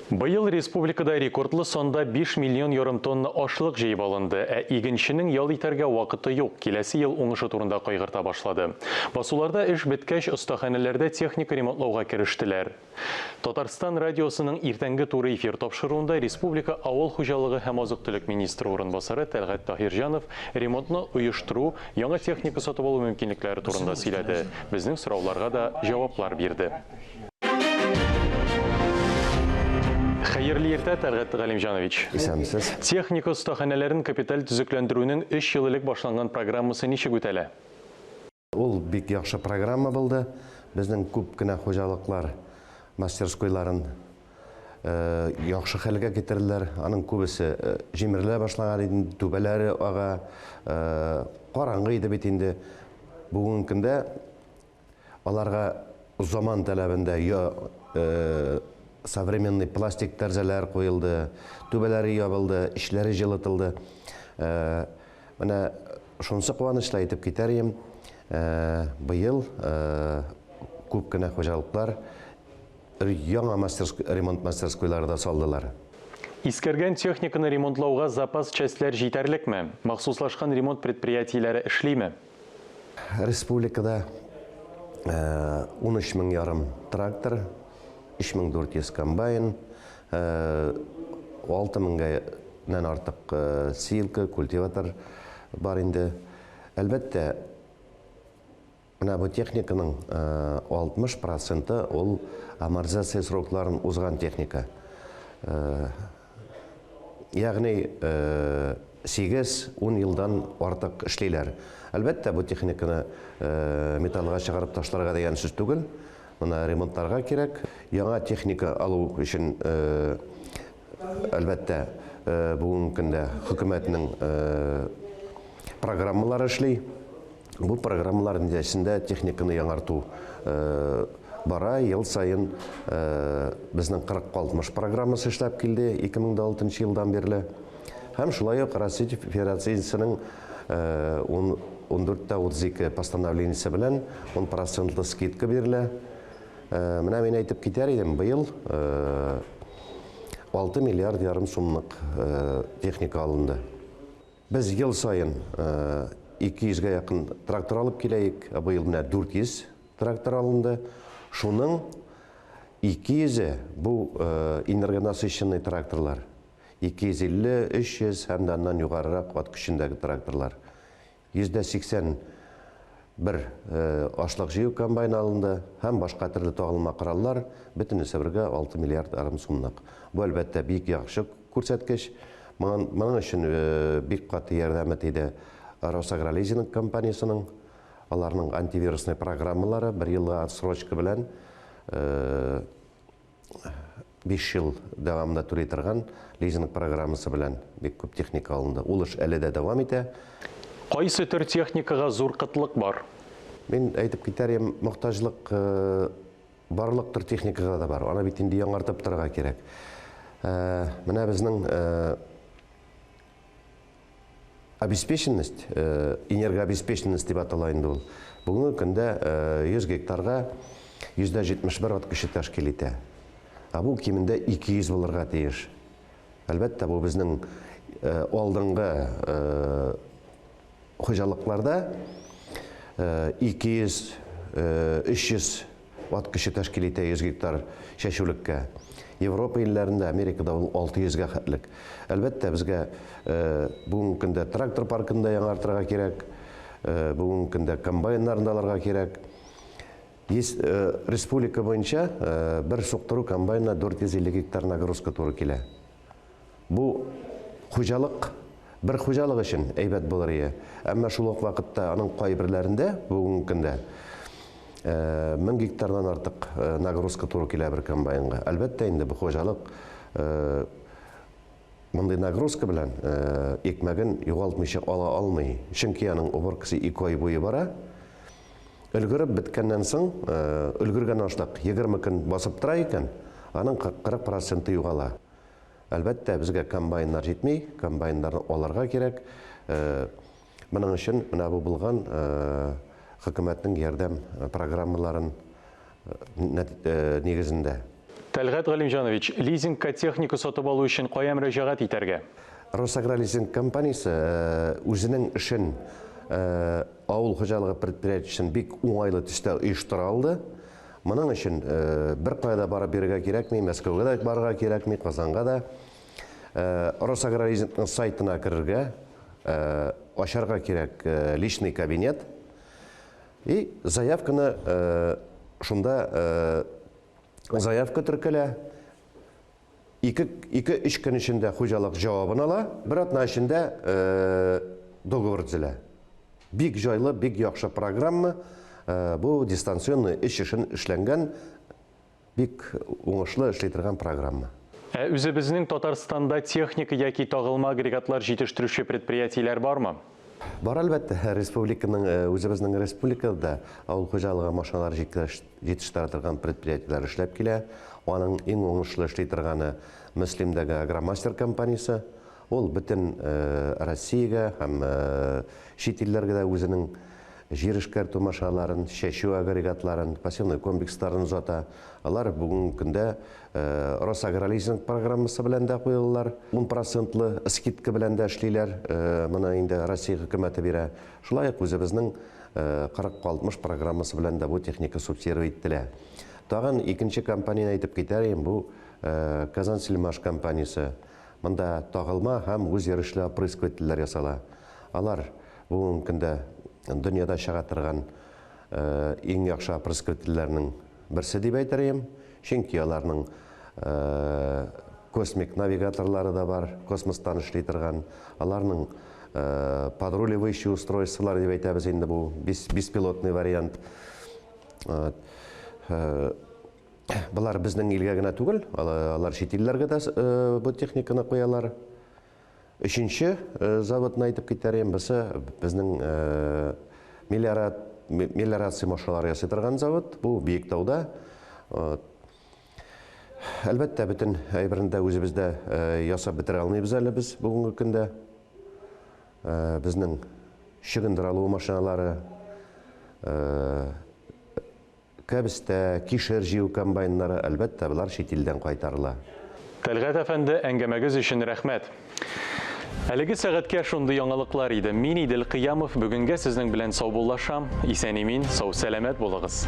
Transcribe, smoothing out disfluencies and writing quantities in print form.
Быел республикада рекордлы санда 5 миллион ярым тонна ашлык җыеп алынды, ә игенченең ял итәргә вакыты юк, киләсе ел уңышы турында кайгырта башлады. Басуларда эш беткәч, остаханәләрдә техника ремонтлауга керештеләр. Татарстан радиосының иртәнге туры эфир тапшыруында республика авыл хуҗалыгы һәм азык-төлек министры урынбасары Тәлгать Таһирҗанов ремонтны оештыру, яңа техника сатып алу мөмкинлекләре турында сөйләде, безнең сорауларга да җаваплар бирде. Хәерле иртә, Тәлгать Галимҗанович. Исәнмесез. Техника остаханәләрен капиталь төзекләндерүнең өч ел элек башланган программасы ничек үтәлә? Ул бик яхшы программа булды. Безнең күп кенә хуҗалыклар мастерскойларын яхшы хәлгә китерделәр. Аның күбесе җимерелә башлаган иде, түбәләре ага, караңгы иде бит инде. Бүгенге көндә Аларга заман таләбендә я современный пластик тәрзәләр куелды, түбәләре ябылды, эчләре җылытылды. Менә шунысы куанычлы әйтеп китәр идем, быел күп кенә хуҗалыклар яңа ремонт мастерскойлары да салдылар. Искергән техниканы ремонтлауга запас частьләр җитәрлекме? Махсуслашкан ремонт предприятиеләре эшлиме? Республикада 13 мең ярым трактор, 3400 комбайн, 6 меңгәннән артык силка, культиватор бар инде. Әлбәттә, менә бу техниканың 60 проценты ул амортизация срокларын узган техника. Ягъни 8-10 елдан артык эшлиләр. Әлбәттә, бу техниканы металлга чыгарып ташларга дигән сүз түгел. Моны ремонтларга кирәк. Яңа техника алу өчен, әлбәттә, бүгенге көндә хөкүмәтнең программалары эшли. Бу программалар нәтиҗәсендә техниканы яңарту бара. Ел саен безнең 40-60 программасы эшләп килде 2006 елдан бирле. Һәм шулай ук Россия Федерациясенең 14.32 постановлениесе белән 10 процентлы скидка бирелә. Менә мин әйтеп китәр идем, быел 6 миллиард ярым сумлык техника алынды. Без ел саен 200 гә якын трактор алып киләек, ә быел менә 400 трактор алынды. Шуның 200-е бу энергонасыщенный тракторлар. 250, 300 һәм дә аннан югарырак ат көчендәге тракторлар. 81% ашлык җыю комбайны алынды һәм башка төрле тагылма кораллар, бөтенесе бергә 6 миллиард ярым сумлык. Бу, әлбәттә, бик яхшы күрсәткеч. Моның өчен бик каты ярдәме тиде Росагролизинг компаниясенең. Аларның антивирусный программалары бер елга отсрочка белән 5 ел дәвамында түли торган лизинг программасы белән бик күп техника алынды. Ул эш әле дә дәвам итә. Кайсы төр техникага зур кытлык бар? Мин әйтеп китәр идем, мохтаҗлык барлык төр техникага да бар. Аны бит инде яңартып торырга кирәк. Менә безнең обеспеченность, энергообеспеченность дип атала инде ул. Бүгенге көндә 100 гектарга 171 ат көче тәшкил итә. Ә бу кимендә 200 булырга тиеш. Әлбәттә, бу безнең алдынгы Хуҗалыкларда 200, 300 ат көче тәшкил итә 100 гектар чәчүлеккә. Европа илләрендә, Америкада ул 600 гә хәтлек. Әлбәттә, безгә бүгенге көндә трактор паркын да яңартырга кирәк, бүгенге көндә комбайннарны да алырга кирәк. Республика буенча бер суктыру комбайнына 450 гектар нагрузка туры килә. Бу хуҗалык бер хуҗалык өчен әйбәт булыр ие. Әмма шул ук вакытта аның кайберләрендә бүгенге көндә 1000 гектардан артык нагрузка туры килә бер комбайнга. Әлбәттә инде бу хуҗалык мондый нагрузка белән икмәген югалтмыйча ала алмый. Чөнки аның уборкасы 2 ай буе бара. Өлгереп беткәннән соң, өлгергән ашлык 20 көн басып тора икән, аның 40 проценты югала. Әлбәттә, безгә комбайннар җитми, комбайннарны алырга кирәк. Моның өчен менә бу булган хөкүмәтнең ярдәм программаларын нигезендә. Тәлгать Галимҗанович, лизингка техника сатып алу өчен кая мөрәҗәгать итәргә? Росагролизинг компаниясе үзенең эшен авыл хуҗалыгы предприятиесен бик уңайлы төстә оештыра алды. Моның өчен беркая да барып йөрергә кирәкми, Мәскәүгә дә барырга кирәкми, Казанга да. Росагролизингның сайтына керергә, ачарга кирәк личный кабинет. И заявканы шунда заявка теркәлә. Ике-өч көн эчендә хуҗалык җавабын ала, бер атна эчендә договор төзелә. Бик җайлы, бик яхшы программа. Бу дистанционный эш өчен эшләнгән бик уңышлы эшли торган программа. Ә үзебезнең Татарстанда техника яки тагылма агрегатлар җитештерүче предприятиеләр бармы? Бар, әлбәттә. Республиканың, үзебезнең республикада да авыл хуҗалыгы машиналары җитештерә торган предприятиеләр эшләп килә. Аның иң уңышлы эшли торганы Мөслимдәге Агромастер компаниясе. Ул бөтен Россиягә һәм чит илләргә дә үзенең җир эшкәртү машиналарын, чәчү агрегатларын, посевной комплексларын озата. Алар бүгенге көндә Росагролизинг программасы белән дә куелалар. Ун процентлы скидка белән дә эшлиләр. Моны инде Россия хөкүмәте бирә. Шулай ук үзебезнең 40 60 программасы белән дә бу техника субсидировать ителә. Тагын икенче компанияне әйтеп китәр идем, бу Казансельмаш компаниясе. Монда тагылма һәм үзйөрешле опрыскивательләр ясала. Алар бүгенге көндә дөньяда чыга торган иң яхшы опрыскивательләрнең берсе дип әйтер идем. Чөнки аларның космик навигаторлары да бар, космостан эшли торган. Аларның подруливающие устройстволар дип әйтәбез инде бу беспилотный вариант. Болар безнең илгә генә түгел, алар чит илләргә дә бу техниканы куялар. Өченче заводны әйтеп китәр идем, бусы безнең мелиорация машиналары ясый торган завод, бу Биектауда. Әлбәттә, бөтен әйберне дә үзебездә ясап бетерә алмыйбыз әле без бүгенге көндә. Безнең чөгендер алу машиналары, Кәбестә, кишер җыю комбайннары, әлбәттә, болар чит илдән кайтарыла. Тәлгать әфәнде, әңгәмәгез өчен рәхмәт. Әлеге сәгатькә шундый яңалыклар иде. Мин, Идел Кыямов, бүгенгә сезнең белән саубуллашам. Исән-имин, сау-сәламәт булыгыз.